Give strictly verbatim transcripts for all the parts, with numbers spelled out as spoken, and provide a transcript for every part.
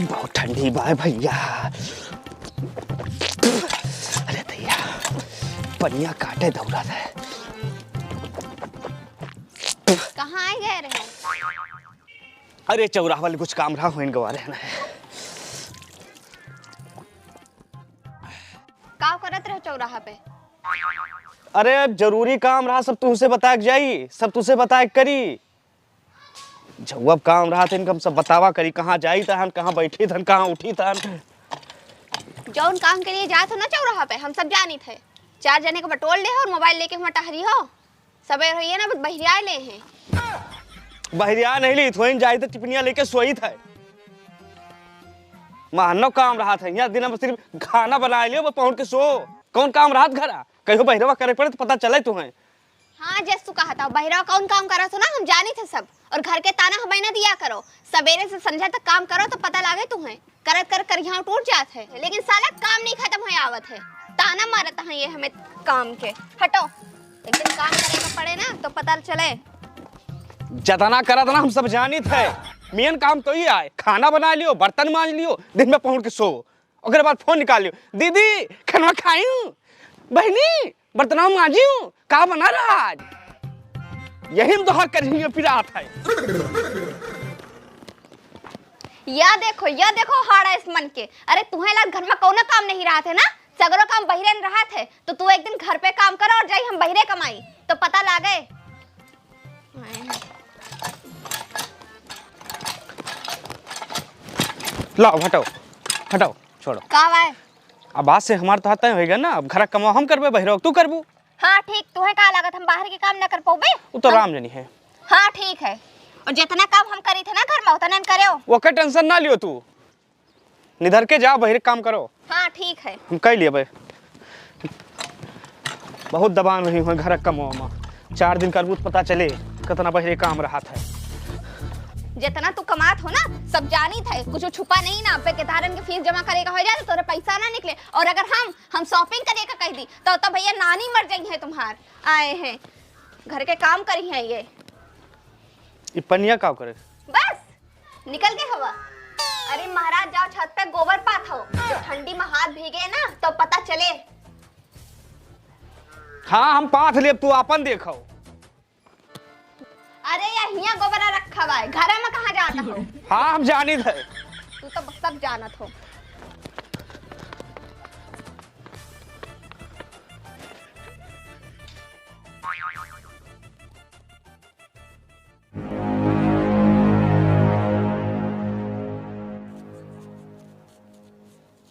बहुत ठंडी बा भैया। अरे दैया, पनिया काटे दौड़ा है। कहाँ आए गए रहे? अरे चौराहा वाले कुछ काम रहा, होइन गवा रहे ना। का करत रहे चौराहा पे? अरे जरूरी काम रहा, सब तुहसे बताए के जाई, सब तुहसे बताए के करी। जब काम रहा था इनका हम सब बतावा करी, कहाँ जाई तहन, कहाँ बैठी तहन, कहाँ उठी तहन। जौन काम के लिए जात हो ना चौराहा पे, हम सब जानी थे। चार जने के बटोल ले हो और मोबाइल लेके हुआ टहरी हो। सबेर होइए ना, बस बहिरिया ले हैं। बहिरिया नहीं ली, थोइन जाई तो टिपनिया लेके सोई थे। महनो काम रहा था, यहाँ दिन में सिर्फ खाना बना लियो, बस पहुँच के सो। कौन काम रहा था घरा? कहियो बहिरवा करे पड़े तो पता चले तुम्हें। हाँ, जस तू कहा था, बहिरवा कौन काम करा सो ना, हम जानी थे सब। और घर के ताना हमें ना दिया करो, सवेरे से संझा तक काम करो तो पता लागे तुम्हें। करत कर करिहा टूट जात है, लेकिन साला काम नहीं खत्म होए आवत है। ताना मारत है ये हमें काम के। हटो, एक दिन काम करे के पड़े ना तो पता चले। जतना करत ना हम सब जानित है, मेन काम तो ये आए, खाना बना लियो, बर्तन मांज लियो, दिन में पहुंच के सो, ओकरे बाद फोन निकाल लियो, "दीदी, खाना खायू? बहनी, बर्तनवा मांजियू? का बना रहा आज?" यही में तो हर करिए पिरात है। या देखो, या देखो हाड़ा इस मन के। अरे तुहें लाग घर में कौनो काम नहीं रहत है ना, सगरो काम बहिरेन रहत है, तो तू एक दिन घर पे काम करो और जाई हम बहिरे कमाई, तो पता लागे। लाओ, हटाओ, हटाओ, छोड़ो। का बाय? अब आज से हमार तो तय होइगा ना, अब घर का कमाओ हम करबे, बहिरो तू करबू। हाँ ठीक, तुहे का लागत हम बाहर के काम न कर पौबे? वो तो हम राम जनी है। हाँ ठीक है, और जितना काम हम करी थे ना घर में उतना न करेओ। ओके टेंशन ना लियो तू, निधर के जाओ बहिरे काम करो। हाँ ठीक है। हम कह लिए भाई, बहुत दबान रही हुई घर का कमाओ में, चार दिन करबू तो पता चले कितना बहिरे काम रहा था। जितना तू कमात हो ना, सब जानी था, कुछ छुपा नहीं ना। अब के धारन के फीस जमा करे का हो जाए तो तोरे पैसा ना निकले, और अगर हम हम शॉपिंग करे का कह दी तो, तो भैया नानी मर जाई है तुम्हार। आए हैं घर के काम करी हैं ये। ई पनिया का करे? बस निकल के हवा। अरे महाराज जाओ छत पे गोबर पाथ हो, तो ठंडी में हाथ भीगे ना तो पता चले। हाँ हम पाथ लेब, तू आपन देखो। अरे या हियाँ गोबरा रखा हुआ है, घर में कहाँ जाता हो? हाँ हम जानित है। तू तो सब जानत हो।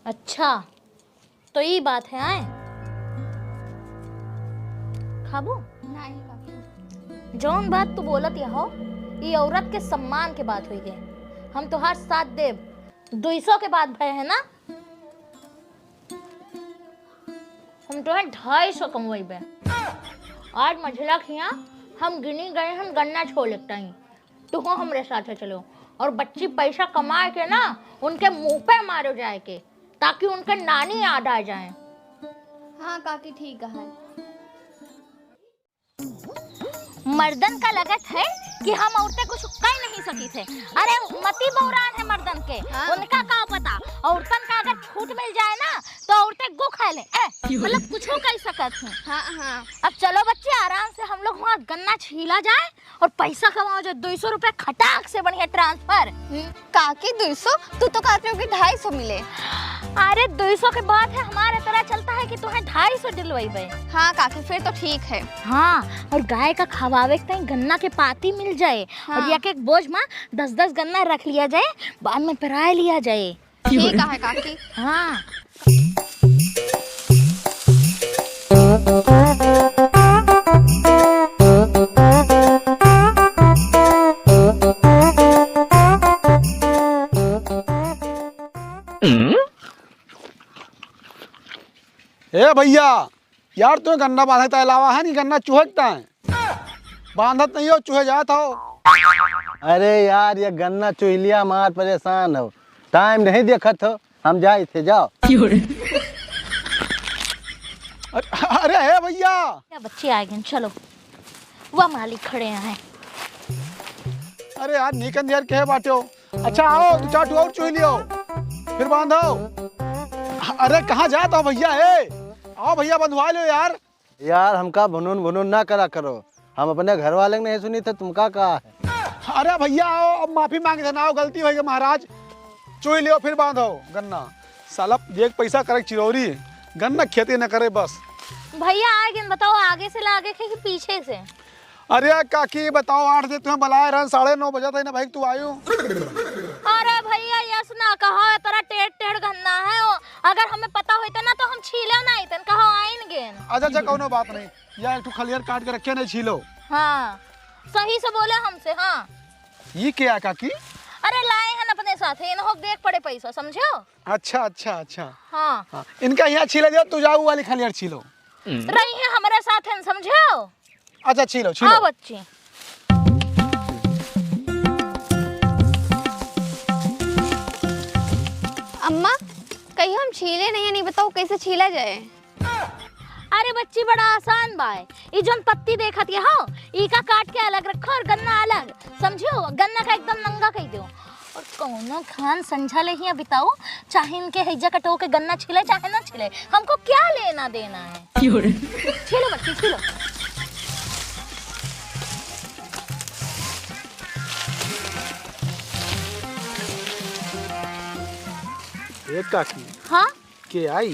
अच्छा, तो ई बात है, आए? खाबू? नहीं, काकी। जौन बात तू बोलत या हो, ई औरत के सम्मान के बात होई गए। हम तोहार साथ देब। दुई सौ के बात भय है ना? हम तोहे ढाई सौ कमवइबे। आज मझिला खिया हम गिनी गए, हम गन्ना छोल एक टाइम। तू हमरे साथे चलो और बच्ची पैसा कमा के ना उनके मुंह पे मारो जाए के, ताकि उनके नानी याद आ जाए। हाँ काकी, ठीक है। मर्दन का लगत है कि हम औरतें कुछ कह नहीं सकी थे। अरे मती बौरान है मर्दन के, हाँ। उनका का पता, औरतन का अगर छूट मिल जाए ना तो औरतें गो खा ले, ए, मतलब कुछ कह सकत हैं। हाँ, हाँ। अब चलो बच्चे, आराम से हम लोग वहाँ गन्ना छीला जाए और पैसा कमाओ जाए, दो सौ रुपया खटाक से बढ़िया ट्रांसफर। हम्म, काकी दो सौ? तू तो कहत रही हो कि ढाई सौ मिले। अरे दो सौ के बात है, हमारे तरह चलता है कि तुम्हें ढाई सौ दिलवाई बे। हाँ काकी, फिर तो ठीक है। हाँ, और गाय का खवावे के ताई गन्ना के पाती मिल जाए हाँ। और एक एक बोझ में दस दस गन्ना रख लिया जाए, बाद में पेराए लिया जाए। ठीक है काकी। हाँ। ए भैया, यार, तुम्हें गन्ना बांधे ताय लावा है, नहीं गन्ना चुहकता है। बांधत नहीं हो, चुहे जात हो। अरे यार, ये गन्ना चुहलिया मार परेशान हो, टाइम नहीं देखत हो, हम जाए थे, जाओ। अरे, अरे, हे भैया। क्या बच्चे आ गए, चलो, वह मालिक खड़े हैं। अरे यार, नीकन यार, कहे बाटे हो? अच्छा, आओ, दो चार ठो और चुहलियो। फिर बांधो। अरे कहाँ जात हो भइया? ए, आओ भइया, बंधवा लो यार। यार, हमका भुनुन भुनुन ना करा करो, हम अपने घर वाले के नहीं सुनी थे, तुमका का है? अरे भइया, आओ, अब माफी मांग देना, आओ, गलती होइ गै महाराज। चुइ लियो, फिर बांधो गन्ना। साला एक पैसा करे चिरौरी, गन्ना खेती न करे बस। भइया, आगे बताओ, आगे से लागे के कि पीछे से? अरे काकी, बताओ, आठ से तुम्हें बुलाए रहन, साढ़े नौ बजत है ना भाई, तू आयु। अरे भइया, यस ना कहो, तोरा टेढ़ टेढ़ गन्ना है, ओ, अगर हमें पता होता ना तो हम छीले ना आइतन, कहो आइन गेन। अच्छा, अच्छा, कौनो बात नहीं, या एक ठो खलियर काट के रखे, नहीं छीलो। हाँ, सही से बोले हमसे, हाँ। ये क्या काकी? अरे लाए हैं अपने साथ, इन्हों देख पड़े पैसा, समझो? अच्छा, अच्छा, अच्छा। हाँ। हाँ, इनका यहाँ छीले दियो, तू जाओ वाली खलियर छीलो। रही है हमारे साथ है, समझो? अच्छा, छीलो, छीलो। हाँ, बच्ची। अम्मा, कहियो हम छीले नहीं है, नहीं बताओ कैसे छीला जाए? अरे बच्ची, बड़ा आसान बाय। ई जौन पत्ती देखत ये हो, ई का काट के अलग रखो और गन्ना अलग, समझो? गन्ना का एकदम नंगा कइ दो। और कौनो खान संझा ले हियां बिताओ, चाहे इनके हैजा कटो के गन्ना छिले, चाहे ना छिले, हमको क्या लेना देना है? क्यों रे? छिलो बच्ची, छिलो। ए काकी। हाँ? के आई?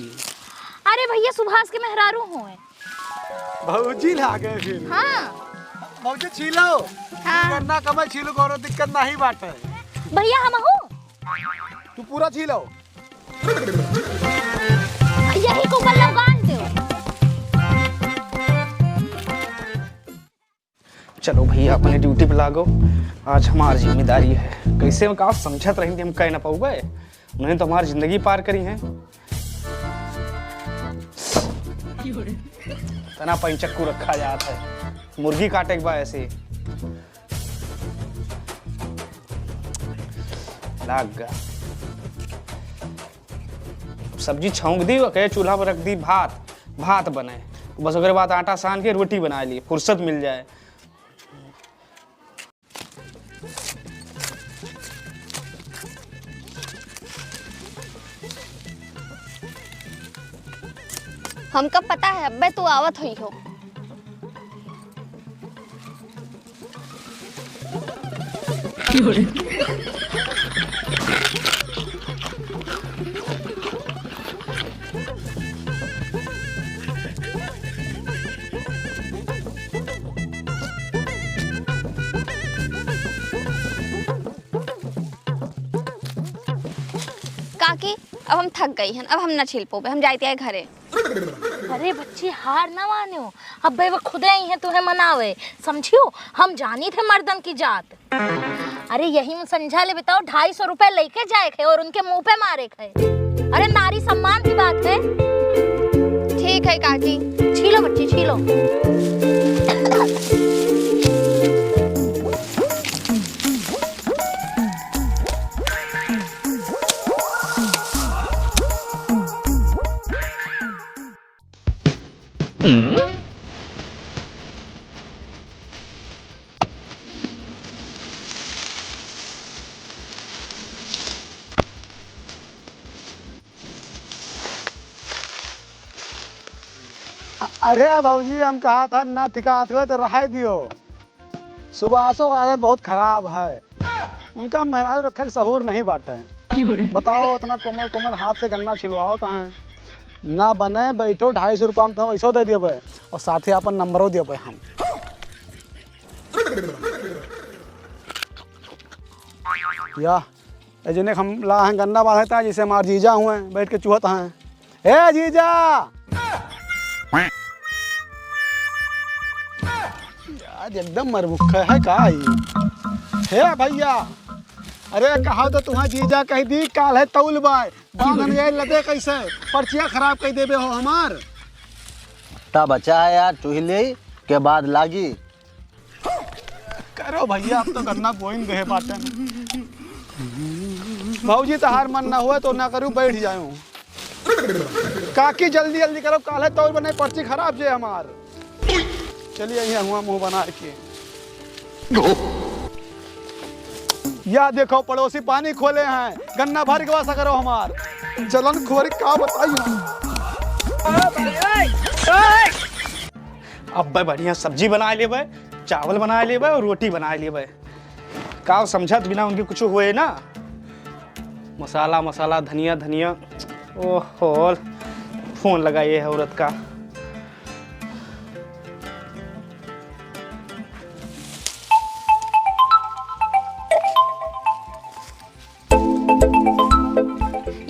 अरे भइया, सुभाष के मेहरारू होए। भौजी लागे फिर। हाँ। भौजी छीलो। हाँ। करना कमाई छीलो, कोनो दिक्कत नहीं बाटे। भइया, हम हो। तू पूरा छीलो। यही को कल लौगान दो। चलो भइया, अपने ड्यूटी पे लागो, आज हमार जिम्मेदारी है। कैसे हम का समझत रही कि हम कह ना पाउबे, उन्हें तो हमार जिंदगी पार करी है। तना पैंचक्कू रखा जात है, मुर्गी काटे के बा ऐसे। लाग गा। सब्जी छौंक दी, ओके चूल्हा पर रख दी, भात, भात बने। बस ओकरे बाद आटा सान के रोटी बना ली, फुर्सत मिल जाए। हमका पता है, अब्बे तू आवत होई हो। काकी, अब हम थक गई हन, अब हम ना छील पोबे, हम जाइत है घरे। अरे बच्ची, हार ना मान्यो, अब्बे वो खुदे आई हैं तुहे मनावे, समझियो? हम जानी थे मर्दन की जात। अरे यही में संझा ले बिताओ, ढाई सौ रुपए लेके जाए थे और उनके मुंह पे मारे थे। अरे नारी सम्मान की बात है। ठीक है काकी। छीलो बच्ची, छीलो। अरे भौजी, हम कहा था ना ठिकात हुए तो रहाई दियो। सुभाषो का आदत बहुत खराब है, उनका मेहरारू रखे के सहूर नहीं बाटे। बताओ, इतना कोमल कोमल हाथ से गन्ना छिलवाओ कहाँ? ना बने, बैठो, ढाई सौ रुपया में तो हम ऐसो दे देबे और साथ ही अपन नंबरो देबे हम। या ए जने हम ला हैं गन्ना बांधे ता, जैसे हमार जीजा हुए बैठ के चुहत हैं। ए जीजा! आज एकदम मरमुख है का ई? हे भैया, अरे कहा तो तुम्हार जीजा कह दी, काल है तौल बाय, बांधन ये लदे कैसे, पर्चिया खराब कर देबे हो हमार। ता बचा है यार, चुहले के बाद लागी। करो भैया, अब तो गन्ना बोइन गए बाटे। भौजी, तहार मन ना हुआ तो ना करू, बैठ जाऊं। काकी, जल्दी जल्दी करो, काले तौल बने, पर्ची खराब जे हमार। चलिए, यहाँ हुआ मुंह बना के। या देखो, पड़ोसी पानी खोले हैं, गन्ना भर गवा सकरो हमार। जलन खोरी का बताई हम। अब्बे बढ़िया सब्जी बनाए लेबे, चावल बनाए लेबे और रोटी बनाए लेबे। का समझत बिना उनके कुछ होए ना। मसाला, मसाला, धनिया, धनिया। ओहो, फोन लगाइए है औरत का।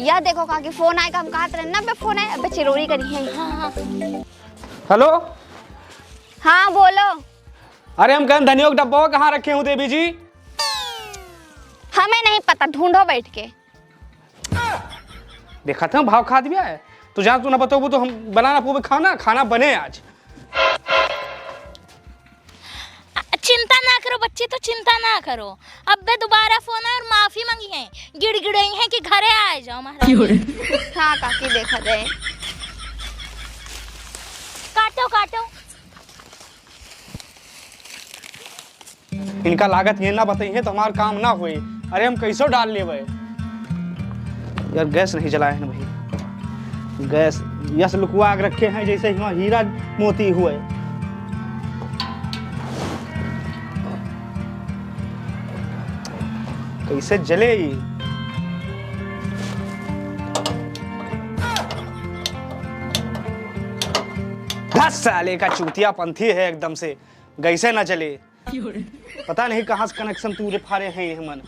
या देखो काकी, फोन आए का हम कहत रहे ना, अबे फोन आए, अबे चिरौरी करी है। हाँ, हाँ। हेलो। हाँ, बोलो। अरे, हम कहन धनियों का डब्बा कहाँ रखे हूँ देवी जी? हमें नहीं पता, ढूंढो बैठ के। देखत हूँ भाव खात भी आए, तो जहाँ तू ना बतोबू तो हम बना ना पोबे खाना, खाना बने आज। अ, चिंता ना करो बच्ची, तो चिंता ना करो। अब्बे दोबारा फोन आए और माफी मांगी है, गिड़गिड़ाई है कि घरे आए जाओ महाराज। हाँ काकी, देखा जाए। काटो, काटो। इनका लागत ये ना बताइए तो हमार काम ना होए। अरे हम कैसो डाल लेबे यार, गैस नहीं जलाए हैं भाई। गैस यस लुकवा के रखे हैं जैसे हिवा हीरा मोती हुए। कैसे जले ई? धस साले का चूतिया पंथी है एकदम से, गैसे ना चले। पता नहीं कहाँ से कनेक्शन तूरे फारे हैं ये मन।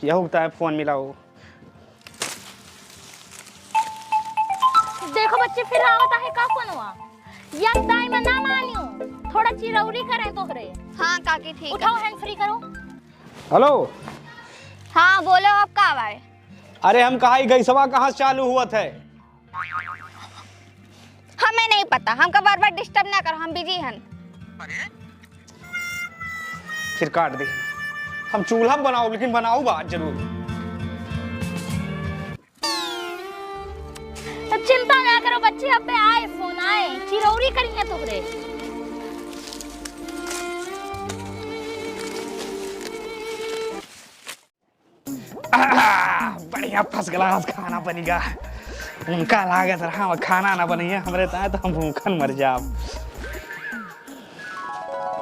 यहू बताए फोन मिला हो। देखो बच्ची, फिर आवत आहे का फोनवा? या दाई में ना मानियो, थोड़ा चिरौरी करें तोहरे। हाँ काकी, ठीक है। उठाओ, हैंड फ्री करो। हेलो। हाँ बोलो, अब का बाय? अरे हम कहा, ई गैसवा कहाँ से चालू हुआ थे? हमें नहीं पता, हमका बार बार डिस्टर्ब ना करो, हम बिजी हन। फिर काट दे। हम चूल्हा बनाओ, लेकिन बनाओ बात जरूर। तो चिंता ना करो बच्ची, अबे आए फोन आए, चिरौरी करी है तोहरे। आह, बढ़िया फर्स्ट क्लास खाना बनिगा। उनका लागत रहा खाना ना बनिए हमरे ताए तो हम भूखन मर जाब।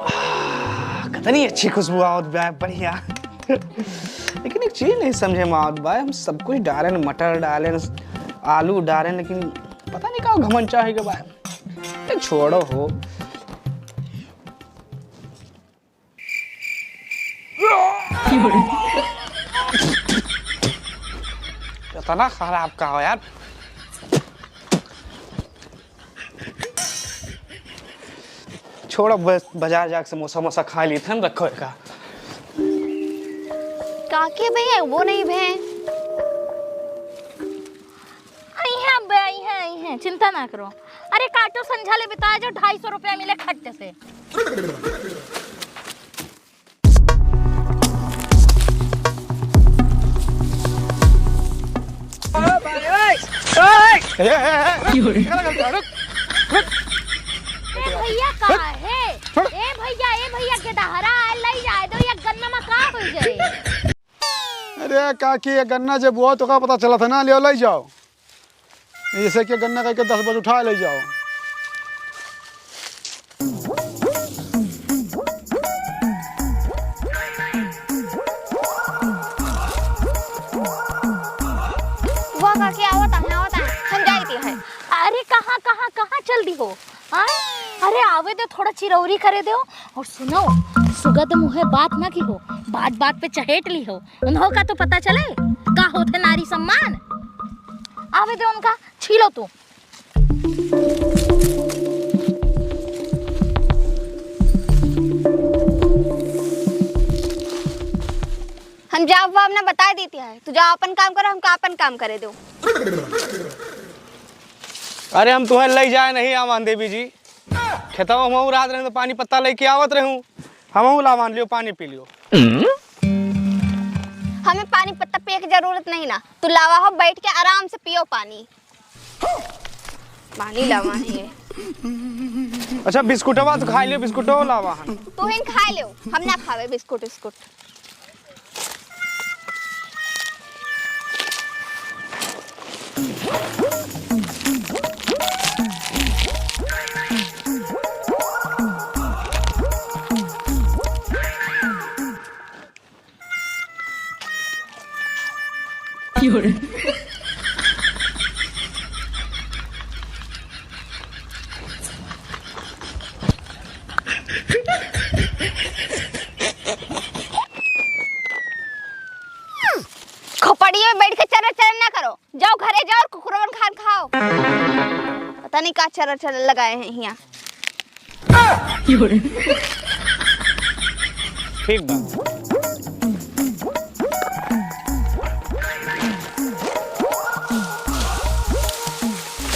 आह, कितनी अच्छी खुशबू आवत बा, बढ़िया। लेकिन एक चीज नहीं समझे में आवत बा, हम सब कुछ डालेन, मटर डालेन, आलू डालेन, लेकिन पता नहीं का घमंड चाहे के बा। ए, छोड़ो हो। इतना खराब का हो यार। छोड़ो, बस बाजार जाके समोसा वमोसा खा ली, ठंड रखो का। काके भैया वो नहीं भे। आई हैं अब्बे, आई हैं, आई हैं, चिंता ना करो। अरे काटो, संझा ले बिताए जो ढाई सौ रुपया मिले खट्टे से। ए, ए, ए, ए, रुक, रुक, रुक। ए भैया, का है? छोड़। ए भैया, ए भैया, के दहरा आए, लई जाए दो, ये गन्ना में का हो जाए? अरे काकी, ये गन्ना जे बुआ तो का पता चला था ना, ले लई जाओ। ऐसे के गन्ना कह के दस बजे उठा ले जाओ। वो काकी आवत है, आवत है, हम जाई थी है। अरे कहाँ, कहाँ, कहाँ चल दी हो? हाँ? अरे आवे दे, थोड़ा चिरौरी करे दे। और सुनो, सुगद मुँहे बात ना की हो, बात बात पे चहेट ली हो। उन्हों का तो पता चले का होते नारी सम्मान। आवे दे उनका, छीलो तू। हम जाब वाब ना बताए देती है, तू जाओ अपन काम करो, हमका अपन काम करे दो। अरे हम तुम्हें ले जाए नहीं आवान देवी जी, खेतवा में रहत रहे तो पानी पत्ता लेके आवत रहूं, हमहू ला मान लियो, पानी पी लियो। हमें पानी पत्ता पिए की जरूरत नहीं ना, तू लावा हो, बैठ के आराम से पियो पानी। पानी लावा है ये। अच्छा, बिस्कुटवा तो खाइ लियो, बिस्कुटवा लावा हन। तू ही खाइ लियो, हम ना खावे बिस्कुट उस्कुट। खोपड़िया में बैठ के चरर चरर ना करो, जाओ घरे जाओ और कुकुरवन खान खाओ। पता नहीं का चरर चरर लगाए हैं हियाँ। ठीक बा।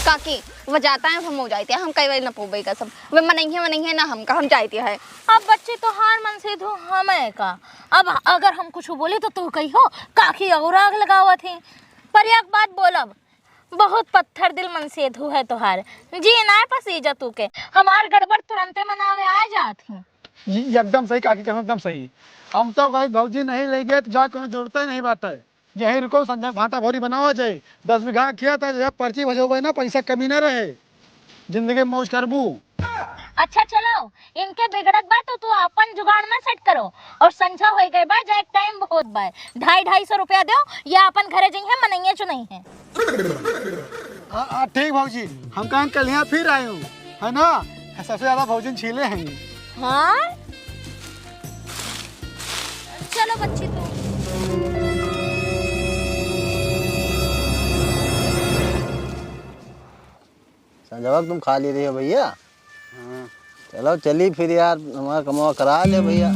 काकी, वो जाता है, हम हो जाते हैं, हम कई बार न पोबे का सब। वे मनइहे, मनइहे ना हमका, हम जाते हैं। अब बच्ची तोहार मनसेधू हमें का, अब अगर हम कुछ बोली तो तू कहियो, काकी और आग लगावत ही। पर एक बात बोलब, बहुत पत्थर दिल मनसेधू है तोहार। जी ना पसीजा तू के। हमार गड़बड़ तुरंते मनावे आ जात ही। जी, एकदम सही काकी, कसम एकदम सही। हम तो कही भौजी नहीं ले गए तो जा कोनो जरूरत ही नहीं बात है। यही रुको, संजय भाटा भौरी बनावा जाए। दस बीघा खेत है, जब पर्ची बजोगे ना, पैसा कमी ना रहे। जिंदगी में मौज करबू। अच्छा चलो, इनके बिगड़त बा तो तू अपन जुगाड़ में सेट करो। और संझा होई गए बा, जाए टाइम बहुत बा। ढाई ढाई सौ रुपया दो, या अपन घरे जइहे, मनइये चुनइहे। हाँ, हाँ, ठीक भौजी, हम कहेन कल यहाँ फिर आए हूँ, है ना? सबसे ज्यादा भौजी छीले हैं। हाँ? चलो बच्ची तू। संजवा, तुम खा ले रहे हो भैया? हाँ। चलो चली फिर यार, हमारा कमवा करा ले भैया।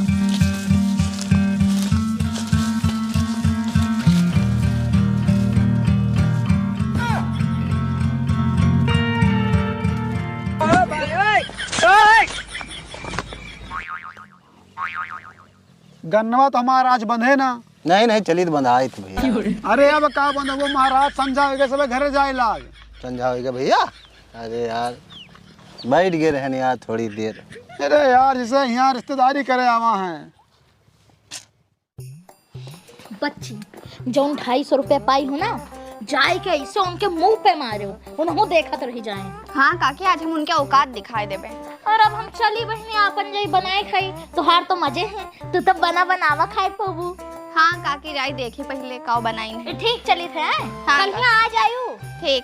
गन्नवा तो हमारा आज बंधे ना। नहीं, नहीं, चली तो बंधाई थी भैया। अरे अब का बंधे, वो महाराज संझा होइगा, सबे घरे जाए लाग। संझा होइगा भैया? अरे यार, बैठ गए रहन यार थोड़ी देर। अरे यार, जैसे यहाँ रिश्तेदारी करे आवा हैं। बच्ची, जौन ढाई सौ रुपया पाई हो ना, जाए के ऐसे उनके मुंह पे मारे, उनहु देखत रही जाए। हाँ काकी, आज हम उनके औकात दिखाई देबे। और अब हम चली बहिनी, आपन जाई बनाए खाई, तोहार तो मजे हैं, तू तो बना बनावा खाए पबू। हाँ काकी, जाई देखी पहले का बनाई है। ठीक चली थे, हैं? हाँ कल काकी। आ जायू। ठीक।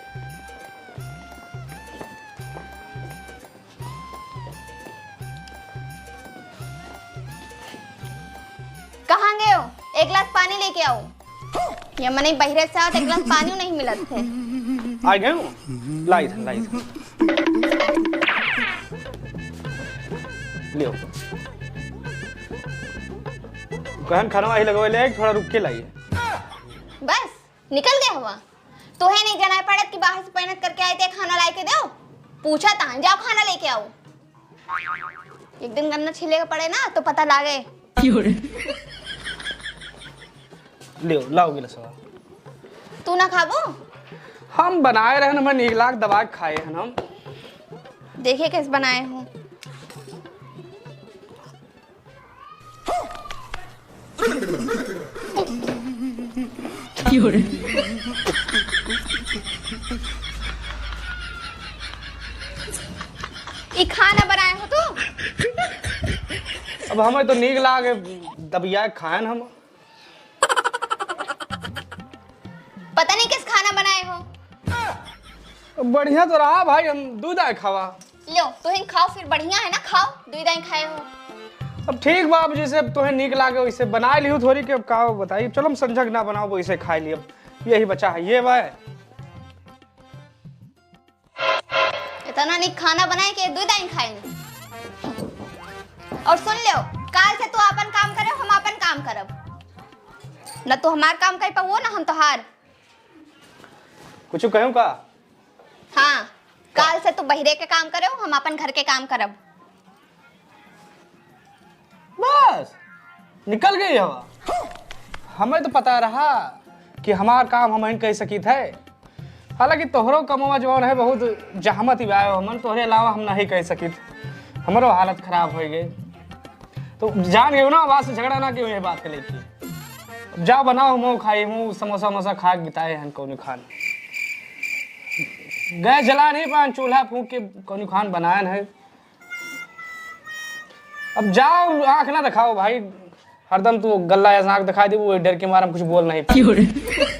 कहाँ गए हो? एक गिलास पानी लेके आओ। ये मने बहिरे से आओ तो एक गिलास पानी नहीं मिलत थे। आ गए हो? लाई था, लाई था। लियो। कहन खाना वही लगवे ले, थोड़ा रुक के लाइए। बस। निकल गया हुआ। तोहे नहीं जनाए पड़त कि बाहर से मेहनत करके आए थे, खाना लाए के दो। पूछा तान, जाओ खाना लेके आओ। एक दिन गन्ना छीले के पड़े ना तो पता लागे। लियो, लाओ गिलासवा। तू ना खाबो? हम बनाए रहन, मैं नीक लाग दबा के खाए हन हम। देखिए कैसे बनाए हूँ। ई खाना बनाए हो तू? अब हमें तो नीक लागे, दबिया के खाएन हम। पता नहीं किस खाना बनाए हो। बढ़िया तो रहा भाई, हम दूध आए खावा। लो, तुहिन खाओ फिर, बढ़िया है ना, खाओ, दुई दाई खाए हो। अब ठीक बा, अब जैसे अब तोहे नीक लागे वैसे बनाए लिहू थोड़ी के, अब का बताई। चलो हम संझक ना बनाओ, वैसे खाए ली, अब यही बचा है, ये बा। इतना नीक खाना बनाए के दुई दाई खाए। और सुन लो, काल से तू आपन काम करे, हम आपन काम करब। ना तू हमार काम कर पाओ, ना हम तोहार। कुछ कहूँ का? हाँ, काल से तू बहिरे के काम करो, हम अपन घर के काम करब। बस, निकल गई हवा। हमें तो पता रहा कि हमार काम हम ही कह सकित है। हालांकि तोहरो कमवा जौन है बहुत जहमत ही आयो, हमन तोहरे अलावा हम नहीं कह सकित। हमरो हालत खराब होइ गए। तो जान गए ना, बात से झगड़ा ना कियो ये बात के लेके। अब जाओ बनाओ, हमहू खाई, हमहू समोसा वमोसा खा के बिताए हन कौनो खान। गैस जला नहीं पान, चूल्हा फूंक के कौनो खान बनायन है। अब जाओ, आँख ना दिखाओ भाई, हरदम तू गल्ला ऐसा आँख दिखाई दे, वो डर के मारे हम कुछ बोल नहीं पाए।